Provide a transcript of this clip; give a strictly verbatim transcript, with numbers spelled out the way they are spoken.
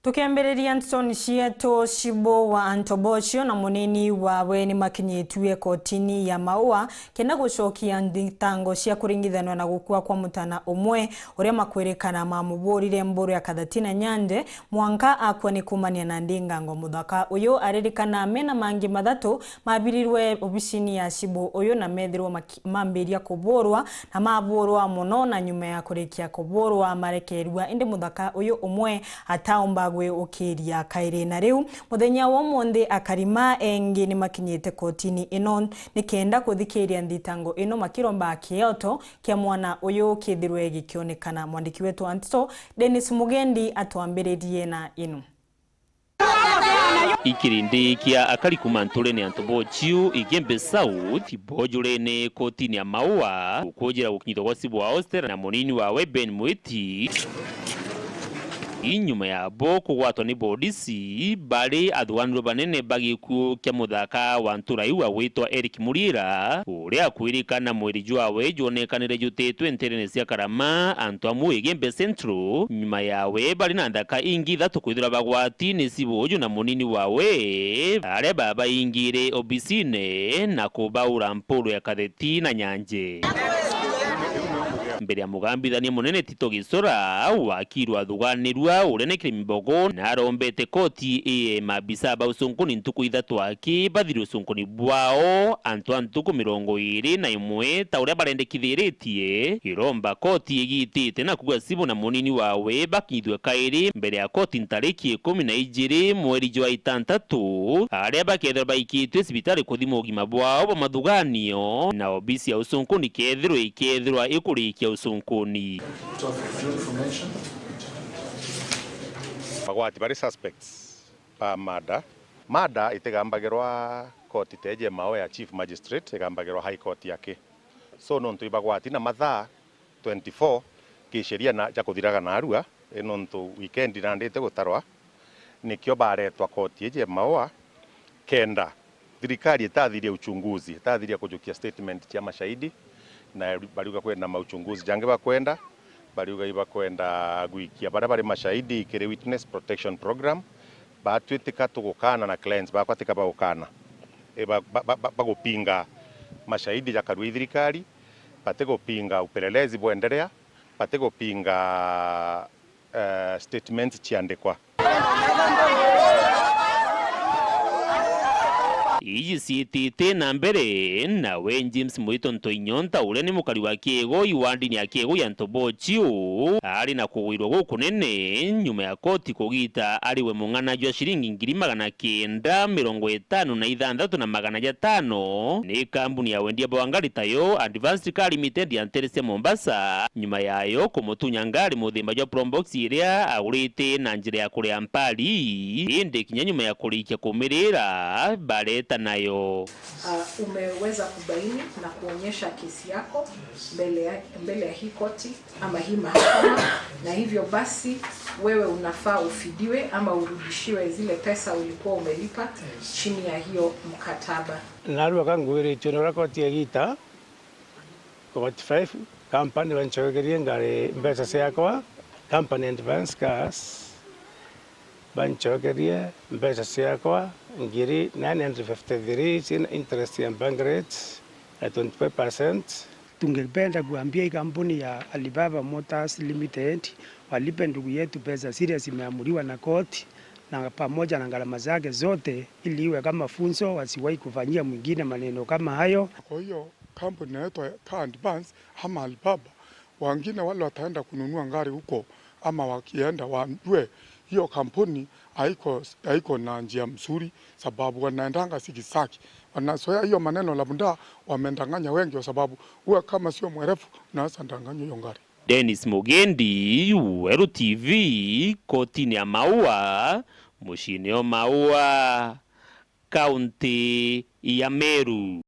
Tukiambiriria nteto cietu, Cibu wa Antobochio na munini wawe ni makinyitue kotini ya Maua kenda gucokia nthitango cia kuringithanwa na gukua kwa mutana umwe uria makwirikana mamuburire mburu ya Kathatina Nyande mwanka akua ni kumania na ndingango muthaka. Uyu aririkana mena mangi mathatu mabirirwe obisini ya Cibu uyu na methirwe maki-, mambiria kuburwa na maburwa mono, na nyuma ya kurikia kuburwa marekerua, indi muthaka uyu umwe ataumba gwiukiria kairi. Na riu muthenya wa umunthi, akari ma engi ni makinyite kotini ino ni kenda kuthikiria nthitango ino makiromba kioto kia mwana uyu kithirwe gikionekana. Mwandiki wetu wa nteto Dennis Mugendi atwambiririe na ino. Ikirindi kia akari kuuma nturene ya Ntobochio, Igembe South, bojurene kotini ya Maua, gukunjira gukinyithwa gwa Cibu wa Austria na munini wawe Ben Mwiti. Inyuma ya bo kugwatwa ni bodisi, bari athuganirwe banene ba gikuo kia muthaka wa ntura iu agwitwa Eric Muriira, uria akwirikana mwiri jwawe jwonekanire jutitwe nterene cia Karama, antu amwe Igembe Central, nyuma yawe bari na nthaka ingi ithatu kwithirwa bagwati ni Cibu uju na munini wawe, aria babaingire obisine na kubaura mpuru ya Katheti na Nyanje. Mbere ya mugambithania munene Tito Gisora, wakiri athuganirua uria ni Kirimi Mbogo, na arombete koti iee maabisa ba ucunkuni ntuku ithatu aki bathire ucunkuni bwao, antu a ntuku mirongo iiri na imwe ta uria barendekithiritie. Iromba koti igitite na kuuga Cibu na munini wawe bakinyithue kairi mbere ya koti ntariki ikumi na ijiri mweri jwa itantatu, aria bakethirwa baikitue cibitari kuthimwa ugima bwao bwa mathuganio, na obisi ya ucunkuni kethirwa ikethirwa ikurikia ucunkuni. Bagwati bari suspects ba murder. Murder itigambagirwa koti teje mao ya Chief Magistrate, igambagirwa High Court yake. So, nontu ibagwati na mathaa twenty-four kisheria na ja kuthiraga narua, i nontu weekend nandi itigutarwa, nikio baretwa koti iji ya Maua, kenda thirikari itathiria uchunguzi, itathiria kujukia statement cia mashahidi, na bariuga kwina mauchunguzi jangi bakwenda, bariuga ibakwenda gwikia baria bari mashahidi kiri Witness Protection Program, batwitika tugukana na clients bakwa tika bagukana. E, ba-, ba-, ba-, ba-, bagupinga mashahidi jakarua i thirikari, batigupinga upelelezi bwendelea, batigupinga, eh, statements ciandikwa. Iji ciitite na mbere, nawe James Mwito Ntoinyonta, uria ni mukari wa Kiego, iwandini ya Kiego ya Ntobochio, ari na kugwirwa gukunene nyuma ya koti kugita ari we mung'ana jwa ciringi ngiri magana kenda mirongo itano na ithanthatu na magana jatano ni kambuni ya wendia bwa ngari tayo Advanced Car Limited ya ntere cia Mombasa, nyuma yayo kumutunya ngari muthemba jwa Probox iria agurite na njira ya kuria mpari, indi kinya nyuma ya kurikia kumirira, bareta nayo. Ah, umeweza kubaini na kuonyesha kesi yako mbele ya, mbele ya hii koti ama hii mahakama, na hivyo basi wewe unafaa ufidiwe ama urudishiwe zile pesa ulikuwa umelipa chini ya hiyo mkataba. Narua ka ngwiritue ni uria koti ya gita, koti five, company bancokerie ngari mbeca ciakwa, company advance cash, bancokerie mbeca ciakwa ngiri nine hundred fifty-three ciina interest ya bank rate ya twenty-five percent. Tungependa kuambia hii kampuni ya Alibaba Motors Limited walipe ndugu yetu pesa zile zimeamuliwa na koti na pamoja na gharama zake zote, ili iwe kama funzo, wasiwahi kufanyia mwingine maneno kama hayo. Kwa hiyo kampuni inaitwa Car Advance ama Alibaba, wengine wale wataenda kununua ngari huko ama wakienda, wajue hiyo kampuni haiko, haiko na njia mzuri, sababu wanaendanga sikisaki. Wanazoea hiyo maneno, labda wamedanganya wengi, kwa sababu huwa kama sio mwerevu, unaweza danganywa hiyo ngari. Dennis Mugendi, Weru T V, kotini ya Maua, muciini o Maua, kaunti ya Meru.